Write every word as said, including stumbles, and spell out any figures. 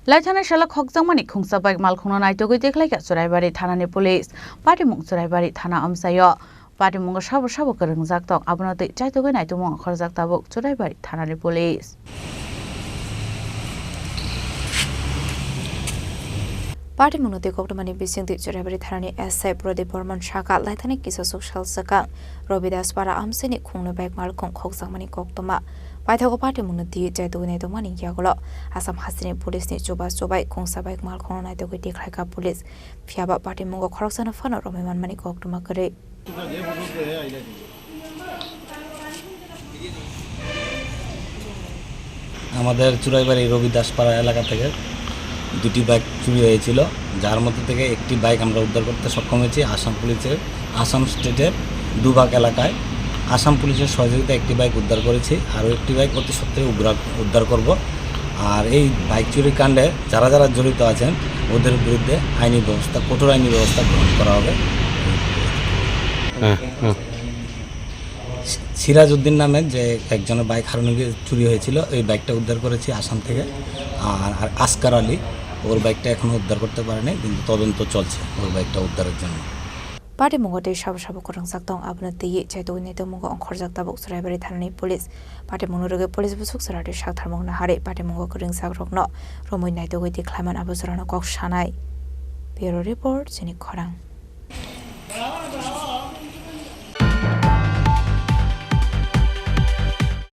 Laithana salo khokjakmani khungsa bike malkhungno naitugwi tikhlaikha Churaibari thanani police. Patimung Churaibari thana amchaio. Patimungo sabo sabo kwrwngjak tong, abono twi chaitugwi naitukmung khorjak tabuk Churaibari thanani police. Patimungno twi koktwmani bisingtwi Churaibari thanani S I Prodip Bormon saka laithani kisa suk sal swkang Robidas para amchaini khungni bike malkhung khokjakmani koktwma. Paithago patimungno twi chaitugwi naitukmani yagulo Assam hasteni police ni chuba chubai khungsa bike malkhungno naitugwi tikhlaikha police. Phiyaba patimungo khoroksano phano romwi manmani koktwma kwrwi. আমাদের চুরাইবাড়ি রবি দাসপাড়া এলাকা থেকে দুটি বাইক চুরি হয়েছিল, যার মধ্যে থেকে একটি বাইক আমরা উদ্ধার করতে সক্ষম হয়েছি আসাম পুলিশের, আসাম স্টেটের ডুবাক এলাকায়। আসাম পুলিশের সহযোগিতায় একটি বাইক উদ্ধার করেছি, আরও একটি বাইক অতি সত্বরে উদ্ধার, উদ্ধার করব। আর এই বাইক চুরির কাণ্ডে যারা যারা জড়িত আছেন, ওদের বিরুদ্ধে আইনি ব্যবস্থা, কঠোর আইনি ব্যবস্থা গ্রহণ করা হবে। হ্যাঁ, হ্যাঁ। সিরাজউদ্দিন নামে যে একজনের বাইক হারানো গিয়ে চুরি হয়েছিল, এই বাইকটা উদ্ধার করেছি আসাম থেকে। আর, আর আসকার আলী, ওর বাইকটা এখনো উদ্ধার করতে পারেনি, কিন্তু তদন্ত চলছে ওর বাইকটা উদ্ধারের জন্য। Patimungo tei sabo sabo kwrwngjak tong, abono twiwi chaitugwi naitukmungo ongkhorjak tabuk Churaibari thanani police. Patimungno rwgwi police bwswk chwrairok saktharmung naharwi patimungo kwrwngjak rokno romwi naitugwi tikhlaiman abo chwraino kok sanai. Bureau Report, Chini Khorang.